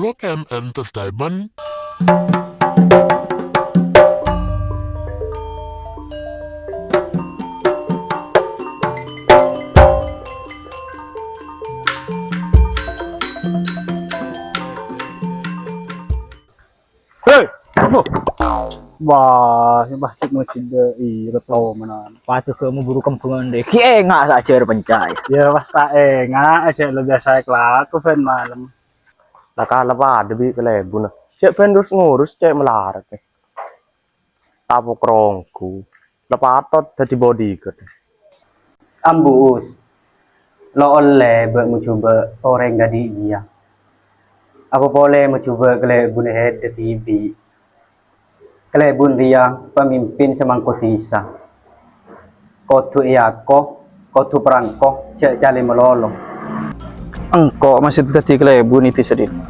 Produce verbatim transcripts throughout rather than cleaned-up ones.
Rock M Entertainment. Hei! Apo? Wah, wah, cek masjid de, iya, tao mana. Patu ke mau buru kempungan deh. Ki enga' saja penca'. Ya, pas ta' enga', cek lo biasa kelaku ben malem. Lah, kala padha bi' kalèbunna. Cè' bân rus-ngurus, cè' malarat, eh. Tapo kronggu. Lepatot dâddi bodyguard. Ambu, Us. Lo' ollè bâ' mo jhubâ' orèng kadi' iyâ. Apa polè mo jhubâ' kalèbunna Hèdâ dhibi'. Kalèbun rèya pamimpin sè mangko dhisa. Kodhu èako, kodhu parangko, jhâ' calè malolo. Engko' masih dâddi kalèbun è dhisa dinna'.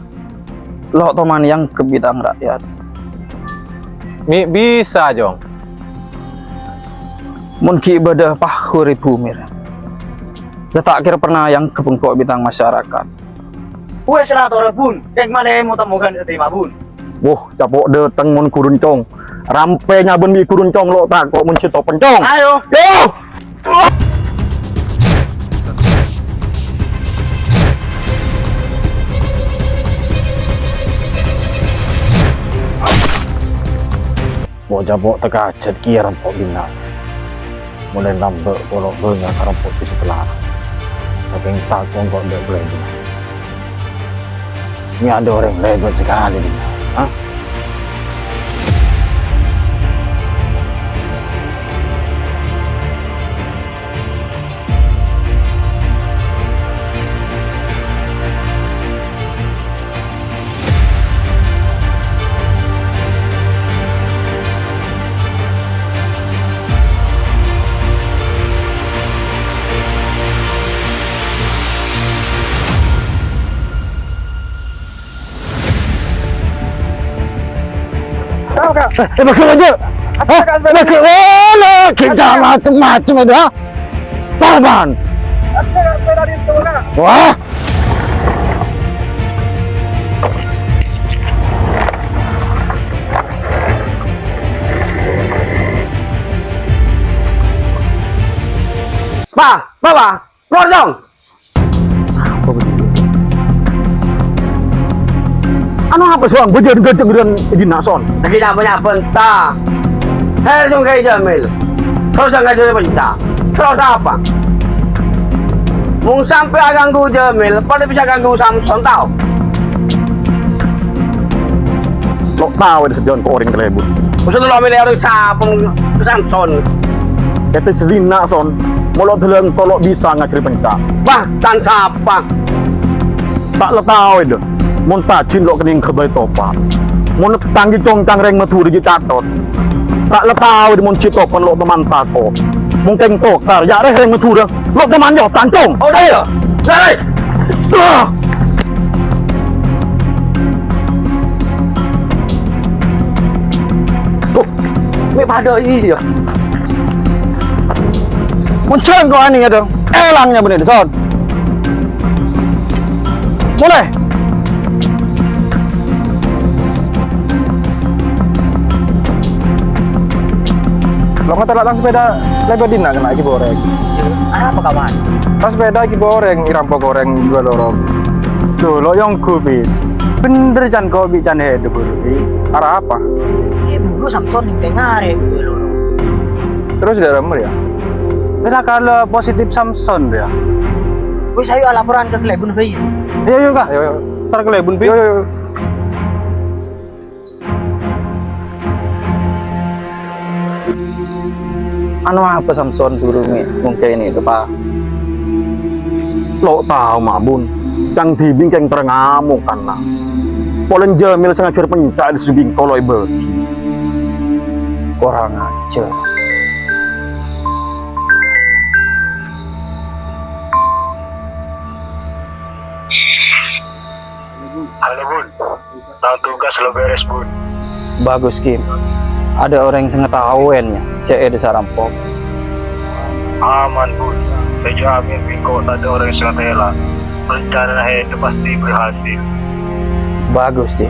Lo' toman èangghep bi' tang ra'yat. Mè' bisa, Jong. Mon ghi' bâdâ pahur è bhumè rè, la ta' kèra pernah èangghep engko' bi' tang masyarakat. Wes, ra atora, Bun. Keng malè mo-temmo kan sè tema, Bun. Woh, capo' dâteng mon ghurun cong. Rampè nyabân bi' ghurun cong, lo' tako' mon sè topen cong. Ayo. Yo! Bo' capo' takajhât kèya rampok dinna'. Molaè lambâ' polo' bânnya' rampok è sebelah. Sakèng tako' engko' dâ' bâlâi dinna'. Mè' adâ' orèng lèbât sakalè dinna', ha? Tao, Kak. Eh, eh, bâgâ aja. Apa, Kak, sepeda? Bâgâ, wala, kita macem-macem aja. Korban. Ada, Kak, sepeda di situ, Kak. Wah. Pa, pa, pa. Keluar dong. Sapa bâdâ? Anu apa, Son? Bâjâ gâjeng dan dinna', Son. Lagi nyapa-nyapa enta. Hei, Sungai Jamil. Terus jangan dulu penca. Terus apa? Mung sampai ganggu Jamil, pada bisa ganggu Samson, tao? Lo' tao è sajân ko' orèng kalèbun. Maksud lo' mèlè orèng sapa, Samson? Ètè sè dinna', Son. Molo dâlân tolo' bisa ngajhâri penca'. Wah, tan sapa? Ta' la tao è dâ. Mon tajin lo' kennèng ghâbây topa'. Mon tanggi congcang rèng Madhurâ ghi' catot. Ta' la tao è dâ mon ghi' topan lo' toman tako'. Mon kèng tokar, ya' rè rèng Madhurâ. Lo' toman yo, tangkong. Oh, iyâ. Lari. Ah. Oh, mè' padâ iyâ. Mon jhângko' anèng, adâ'. Èlang nyabâna, Son. Molè. Lo' ngatelak tang sepeda lèbât dinna' kennèng èghi borèng. Arapa, kawan? Tang sepeda èghi borèng, èrampok orèng dua lorong. Loh, lo' èongghu, Pi. Bhender can ko' bi' can Hèdâ buru, Pi. Arapa? È, buru Samson nèng tènga rè dua lorong. Terros dâ' remma, yâ? Pèra' kala positif Samson, yâ? Wis, ayo laporan ka kalèbun bhâi. Ayo, ayo, Kak. Ayo, ayo. Entar kalèbun, Pi. Ayo, ayo, ayo. Anu apa Samson buru mè' mongkènè, Pa'? Lo' tao, Ma' Bun. Ca'na dhibi' kèng terro ngamok kana. Polana Jamil sè ngajhâr penca' è sèngko' lo' èbâghi. Korang ajhâr. Halo, Bun. Tang tugas lo' bherres, Bun. Bagus, Kim. Adâ' orèng sè ngataowè, yâ, cè' è dhisa rampok. Aman, Bun. Sè jamin bi' engko' tadâ' orèng sè ngatèla'. Rencana Hèdâ pastè berhasil. Bagus, Dik.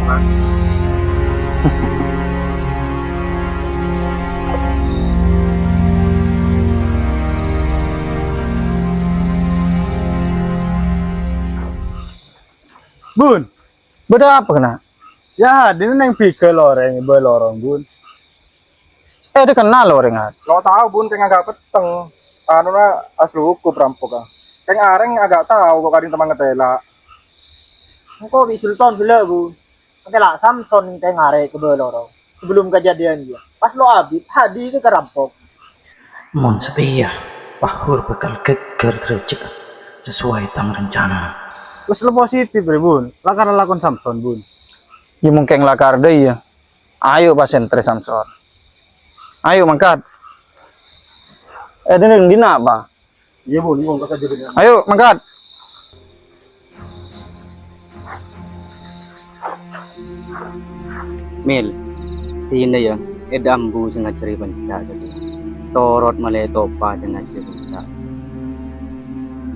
Bun, bâdâ apa, Kèna? Ya, dinna' neng bigâl orèng bâlorong, Bun. Eh, dikenal orèngnga? Lo' tao, Bun, kèng agak petteng. Anuna asluku perampok, ah. Kèng arèng agak tao kok kadhing temang ngetela'. Engko' bi' Sultan ghellâ', Bun. Ngetela' Samson neng tèngarè' ka bâlorong. Sebelum kejadian dia, pas lo' abit, hadi ka rampok. Mon satèya, Pahur bhâkal ghâggâr dârâjhâddhâ sesuai tang rencana. Wes lo' positif, rè, Bun. Lakar lakon Samson, Bun. Ya, mungkin lakar dâ' iyâ. Ayo, pas èntarè Samson. Ayo, mangkat. Eh, dinna', dinna' apa? Iyâ, Bun, Bun, pas aja, Bun. Ayo, mangkat. Mil, dinna', ya, èdâ' ambu sè ngajhâri penca', torot malè topa sè ngajhâri penca'.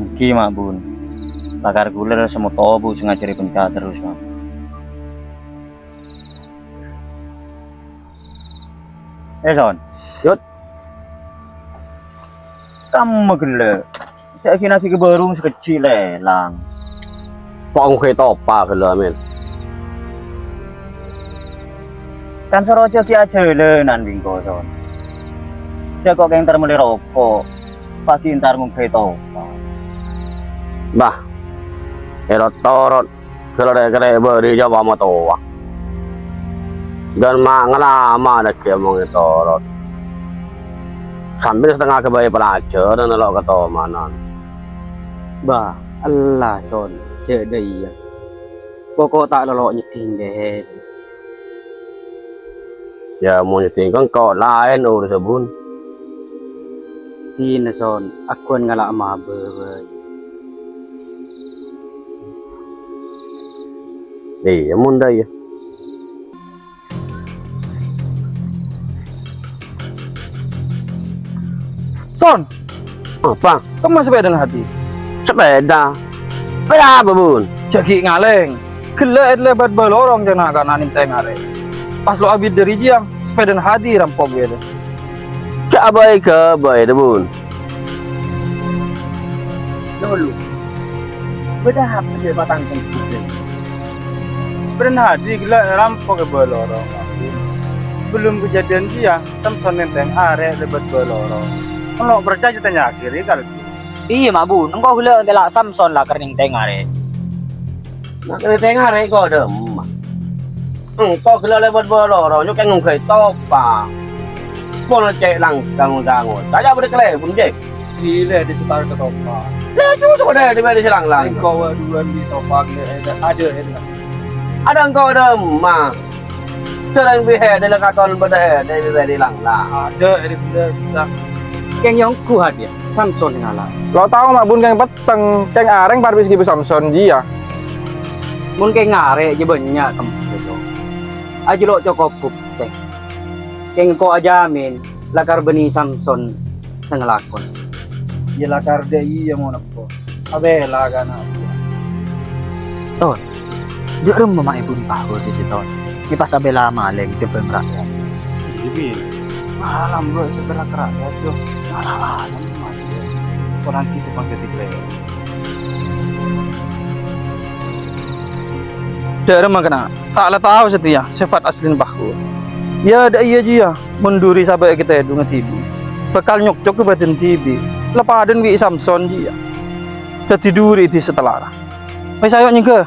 Èngghi, Ma', Bun. Lakar ghulâ sè motobu sè ngajhâri penca' terros, Ma'. Eh, Son. Yut. Kamma ghellâ'. Ca'na ghi' nabiyâ bârung sakejjhi' lèlang. Kok ngongghuy topa ghellâ', Mil? Kan soro jâ' ghi' ajhâlânan bi' engko', Son. Jâ' kok kèng entar mellè roko', pas ghi' entar ngongghuy topa. Bah, èro-torot. Ghellâ' rè'-kerrè' bâri' jâ' pa matowa. Ghân ma' ngalama dhâggi' among ètorot. Sambil satengnga ghâbây pelajaran lo' katomanan. Bah, ella, Son, jâ' dâ' iyâ. Poko' ta' lolo' nyeddhing dâ' hèdâ. Ya, mon nyeddhing engko' laèn urussa, Bun. Dinna', Son, aghun ngala' mabâ bhâi. Iyâ, mon dâ' iyâ. Son! Apa? Kemma sepèdana Hadi? Sepèda? Sepèda apa, Bun? Jâ' ghi' ngalèng. Ghellâ' èlèbât bâlorong jâ' na'-kana' nèng tèngarè'. Pas lo' abit dâri jiyâ, sepèdana Hadi rampok bhâi. Jâ' abâi-ghâbây, Bun. Lolo. Bâdâ apa sè èpatangkèng bhudhân? Sepèdana Hadi ghellâ' èrampok è bâlorong. Sebelum kejadian jiyâ, Samson nèng tèngarè' lèbât bâlorong. Mon lo' parcajâ tanya'aghi rèya ka Iyâ, Ma' Bun, engko' ghellâ' ntèla' Samson lakar nèng tèngarè'. Lakar nèng tèngarè' engko' dâ'emma. Engko' ghellâ' lèbât bâlorong, nyokèng ngongghuy topa. Pon cè' langkang-langkang. Kaya bâdâ kalèbun, Jek. Gilâ di setar ka topa. Laju sodâ di bâdâ sè langlang. Engko' wâ' duwân di topa ghellâ' è dâ', adâ' è dâ'. Adâ' engko' dâ'emma. Sèrèng bi' hèdâ la katon bâdâ hèdâ bi' bâdâ langlang. Adâ' è dâ' bâdâ kita. Kèng nyongghu hadiya, Samson ngala'. Lo' tao ma' bun kèng petteng, kèng arèng parpis ghi' bi' Samson jiyâ. Mon kèng arè' jiyâ bânnya' kemma, Jo. Ajâ lo' cokop bukte. Kèng engko' ajhâmin. Lakar bânnè Samson sè ngalakon. Iyâ lakar dâ' iyâ mon eppo. Abhilâ ka ana' buwâ. Ton, jhâ' remma ma' èbun pahur di Ton. Mè' pas abhilâ malèng jhâbâng ra'yat. Iyâ, Bi. Malam lo' sè bârâ' ka ra'yat, Jo. Malah alam mati. Orang kita pangkat tiga. Dâ' remma kèna, ta' la tao satèya sèfat aslina pahur. Iyâ, dâ' iyâ jiyâ, mon duri sabâ' èkatèdunga dhibi', bhâkal nyokcok ka bâdân dhibi', la padâna bi' Samson jiyâ. Dhâddhi duri è dhisa Talara. Wes, ayo nyèngghâ.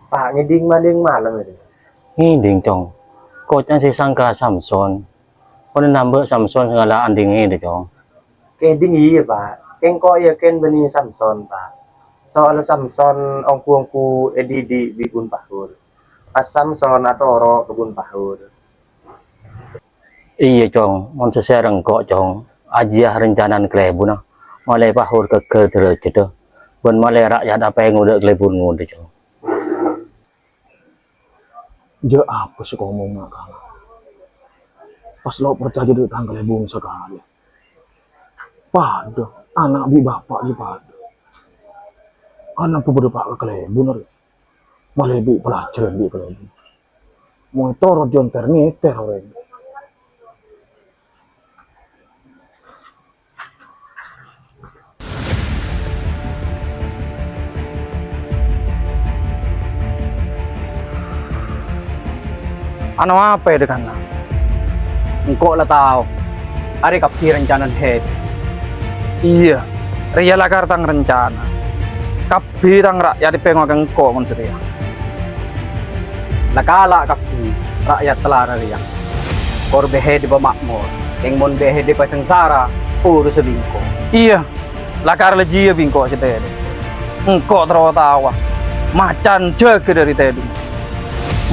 Pa', ngèdhing malèng malem, yâ? Ngèdhing, Cong. Koca'na sè sangka Samson. Pon nambâ' Samson sè ngala' andhingè, Cong. Kèdhing iyâ, Pa'. Kèng ko' yakin bânnè Samson, Pa'. Soalla Samson ongghu-ongghu èdidik bi' bun pahur. Pas Samson atoro' ka bun pahur. Iyâ, Cong. Mon sasèreng ko', Cong. Ajiyâ rencanana kalèbunna. Malè pahur ghâggâr dârâjhâddhâ. Bân malè ra'yat apèng ngodâ kalèbun ngodâ, Cong. Jhâ' apa sè komongnga kala. Pas lo' parcajâ dâ' tang kalèbun sakalè. Padâ, ana' bi' bapa' jiyâ padâ. Kan embu padâ pa' ka kalèbun, arè. Malè bi' pelajaran bi' kalèbun. Mon toro' dionter-ngeter orèng. Ano apa è dâ' kanna'? Engko' la tao, arè kabbhi rancanana Hedi. Iyâ, rèya lakar tang rancana. Kabbhi tang ra'yat èpèngowa ka engko' mon satèya. La kala' kabbhi ra'yat Telara rèya. Kor bi' Hedi pama'mor, kèng mon bi' Hedi pasangsara, urussa bi' engko'. Iyâ, lakar la jiyâ bi' engko' satèya. Engko' terro taowa, macan jâgâ dâri tèdung.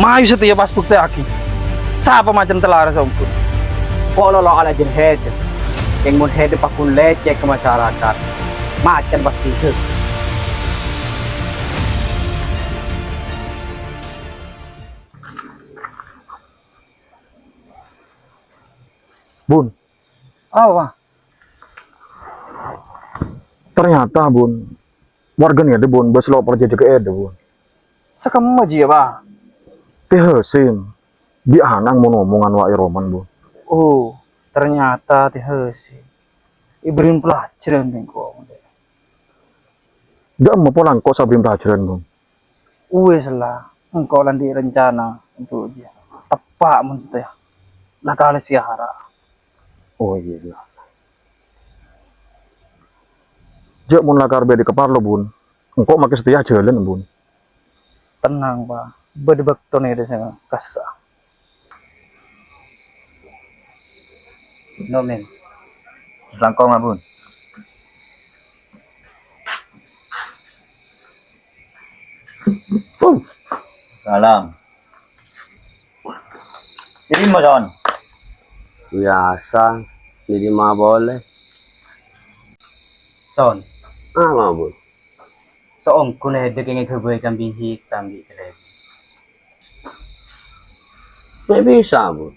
Mayu satèya pas buktèyaghi sapa macan Telara sè ongghu. Engko' lolo alajân Hedi, kèng mon Hedi paggun lècèk ka masyarakat, macan pas jâgâ. Bun. Apa? Ternyata, Bun, warga nèka, Bun, bâs lo' parcajâ ka èdâ, Bun. Sakemma jiyâ, Pa'? Tè Hasim, bi' ana' mon-omongan wa' è Roman, Bun. Oh, ternyata Tè Hasim èbârri'in pelajaran bi' engko'. Dâ'emma pola engko' sè abârri'in pelajaran, Bun. Uwis la, engko' la andi' rencana untuk jiyâ. Teppa' mon satèya. La kala sè ara. Oh, iyâ, iyâ. Jâ' mon lakar bâdâ kaparlo, Bun. Engko' makè satèya ajhâlân, Bun. Tenang, Pa'. Bâdâ bâktona è dâ' sènga' kassa'. No, men. Langkong, Bun. Salam. Dâri dimma, Son? Biyasa, dâri dimma polè. Son. Apa, Bun? Saongghuna èdâ kèngèng èghâbây kambing hitam bi' kalèbun. Mè' bisa, Bun.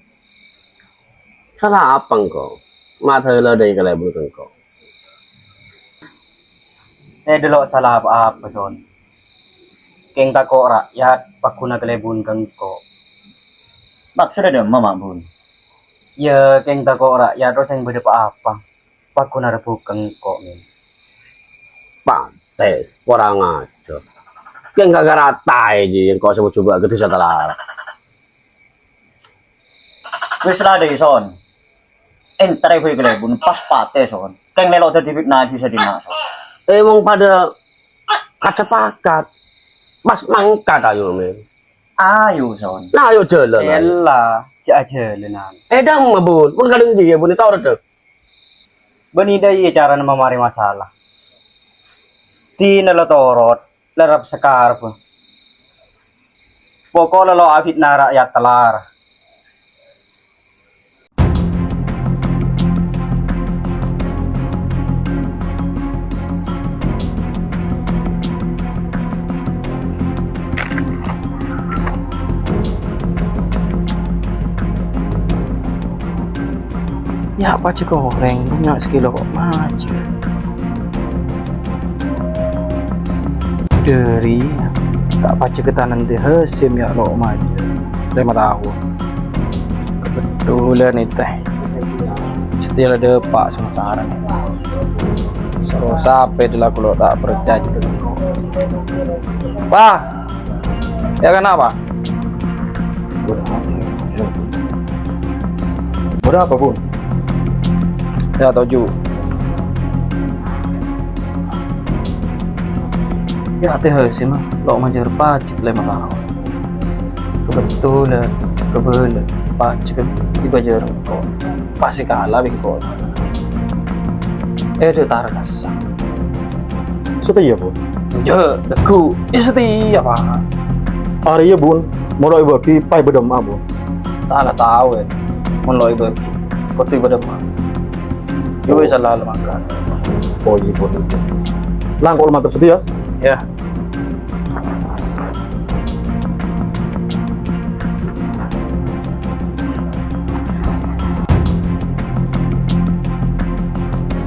Sala apa engko'? Ma' dâla dâri kalèbun ka engko'. È, dâ' lo' sala apa-apa, Son. Kèng tako' ra'yat pagghuna kalèbun ka engko'. Maksodda dâ' emma, Bun? Iyâ, kèng tako' ra'yat rosèng bâdâ pa-apa. Pagghuna rebbhuk ka engko', Min. Pantes, kurang ajar. Kèng ghâghârâ taè jiyâ engko' sè jhubâ' ghâdhissa' Telara. Wis la dâi, Son. Èntarè bhâi kalèbun, pas patè, Son. Kèng lèlo' dhâddhi fitna jiyâ sè dimma, Son. Emang padâ kasepakat. Pas mangkat, ayo, men. Ayo, Son. Nah, ayo jhâlân, ayo. Ella, jhâ' ajhâlânan. È, dâ'emma, Bun. Pon kadhâng jiyâ, Bun, ètoro' dâ'. Bânnè dâ' iyâ carana mamarè masalah. Dinah la torot. Lerrep sakarebbhâ. Pokok lèlo' afitna ra'yat Telara. Yâ, pajhât orèng, bânnya' sè ghi' lo' majâr. Dâri, ta' pajhât ka tanana Hasim yâ lo' majâr. Lèma taon. Kebetulan ètè. Satèya la dâpa' sangsara. Soro sapè dâ' la kulâ ta' parcajâ. Wah! Yâ, kenapa? Berapa, Bun? Yâ, toju'. Yâ, Tè Hasim, lo' majâr pajhât lèma taon. Kebetulan, kebâlâ, pajhât èbâjâr engko'. Pas èkala bi' engko'. È, dâ' tara kassa'. Satèya, Bun? Jâ', lagghu'. È, satèya, Pa'. Arèya, Bun, mon lo' èbâgi, pas èbâdâ emma, Bun. Ta' la tao, è. Mon lo' èbâgi, kodhu èbâdâ emma. Yâ wis, sala la mangkat. Oh, iyâ, Bun. Langkong mantep satèya. Yâ.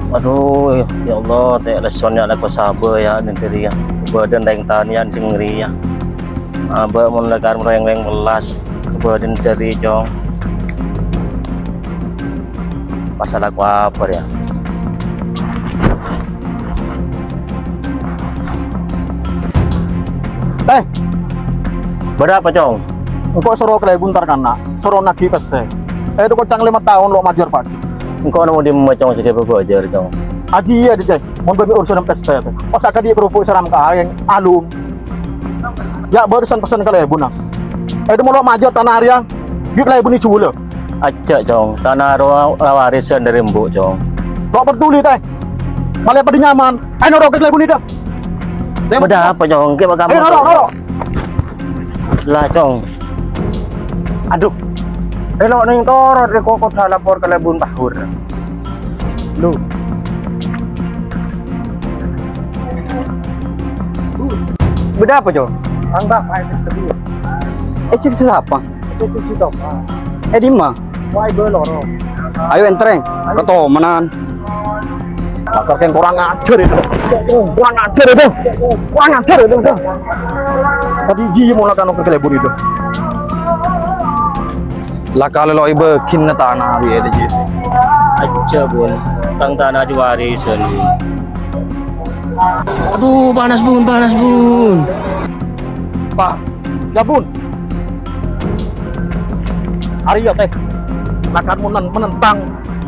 Adu, ya Allah, ta' lesso ya, lako saba ya, nèng dhâri ya. Bâdân rèng tanè ya, nèng dhâri ya. Abâ' mon lakar rèng-rèng welas, bâdân dhâri, Cong. Pas lako apa ya? Eh, bâdâ apa, Cong? Engko' soro kalèbun tar kana', soro naghi pèssè. Eh, itu kocang lèma taon lo' majâr pagi. Engko' nèng dimma, Cong, sè ghibâ bâjâr, Cong? Aji iyâ, Cè. Mon bânnè urusan pèssè, pas akadhi kerupuk seram kaèng, alum. Ya, bârusan pèssè kalèbun, ah. Eh, itu molo majâr tana rèya, ghi' kalèbun èjhuwâlâ. Ajjhâ', Cong. Tana rowa la warisan dhâri embu', Cong. Lo' peduli, tè. Malè padâ nyaman. Eh, noro' kalèbun ida. Bâdâ apa, Cong? Ghi' bakal Eh, noro', noro'. Lah, Cong. Aduh. Elo' nèng torot rè koko' dâ' lapor kalèbun pahur. Lu. Bâdâ apa, Cong? Tang, Pak, Pak, sik sedih. Eh, sik sapa? Sik cuci toka. Eh, dimma? Wah, ibu loro. Ayo, èntarè. Katomanan. Lakar kèng kurang ajar itu. Kurang ajar itu. Kurang ajar itu. Tadi ji mula kanu ke kalèbun itu. Lakar lo' èbâghinna tana bi' èdâ ji. Ajjhâ', Bun. Tang tana diwarisan. Aduh, panas, Bun, panas, Bun. Pak, ya, Bun. Arèya, tè. Lakar mon menentang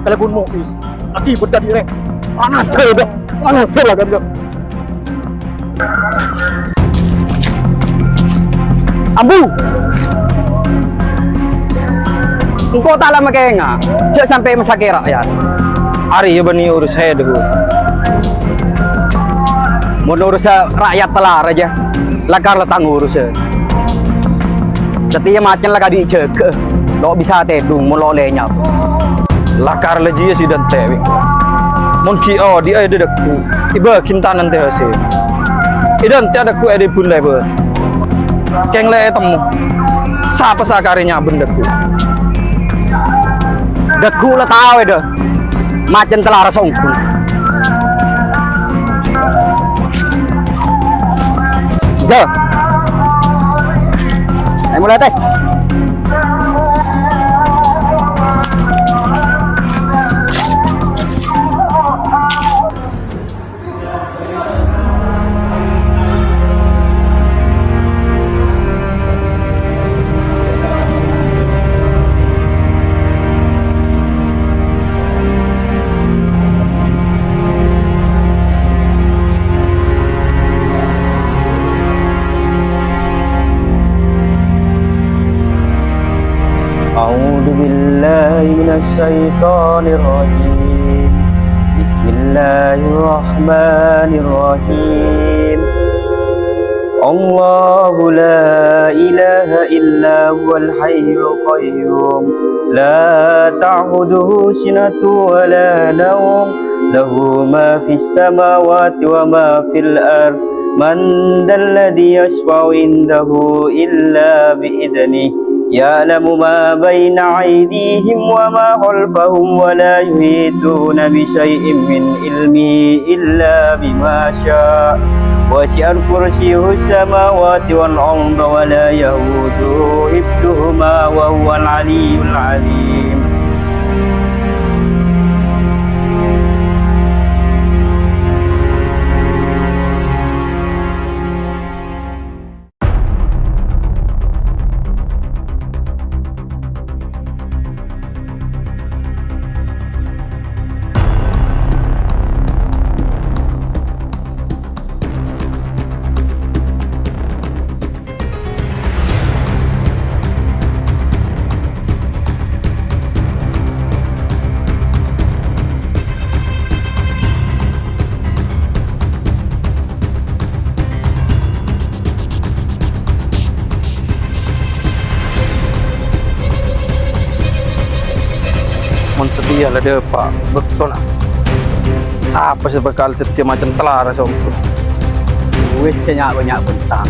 kalèbun Mu'is. Akibat dhâddhi rèng. Panas, dhâ, dhâ. Panas, dhâ, lakar, dhâ. Ambu! Engko' ta' la makènga, jhâ' sampè' masakè ra'yat. Arèya bânnè urussa èdâ, Bu. Mon urussa ra'yat talar jâ, lakar la tang urussa. Satèya macen la kadhi jâgâ, lo' bisa tèdung, mon lo' lènyap. Lakar la jiyâ sè dântè' bi' engko'. Mon ghi' odi'â èdâ dâggu', èbâghin tana ènte hasèl. Èdântè' dâggu' è dhibun lèbâr. Kèng la ètemmo. Sapa sè akarè nyabân dâggu'? Dâggu' la tao èdâ. Macen talar songgun. Jâ. Ayo mulai, tè. أعوذ بالله من الشيطان الرجيم. بسم الله الرحمن الرحيم. الله لا إله إلا هو الحي القيوم. لا تأخذه سنة ولا نوم. له ما في السماوات وما في الأرض. من ذا الذي يشفع عنده إلا بإذنه. يعلم ما بين أيديهم وما خلفهم ولا يحيطون بشيء من علمه إلا بما شاء. وسع كرسيه السماوات والأرض ولا يئوده حفظهما وهو العلي العظيم. Mon satèya la dâpa' bâktona, sapa sè bhâkal dhâddhiyâ macem talar songgun? Wis, kèng nya'-bânnya' bhântang.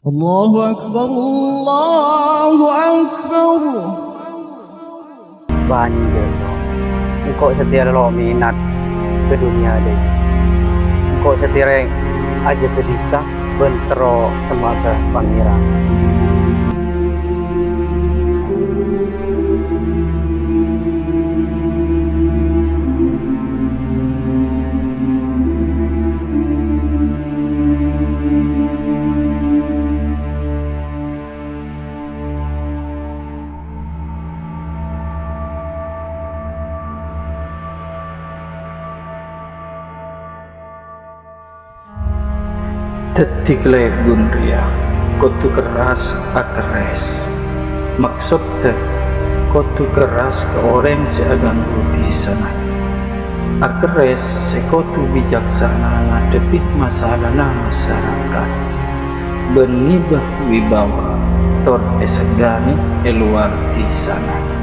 Allahu Akbar, Allahu Akbar. Bânnya', engko' satèya lo' mènat ka dhunnya jârèya. Engko' satèya rèng ajâgâ dhisa bân terro semma' ka Pangèran. Dhâddhi kalèbun rèya kodhu kerras akerres. Maksoddhâ kodhu kerras ka orèng sè aghânggu dhisana. Akerres sè kodhu bicaksana ngadhebbhi masalana masarakat, bân ngibâ wibawa tor èsegghâni è lowar dhisana.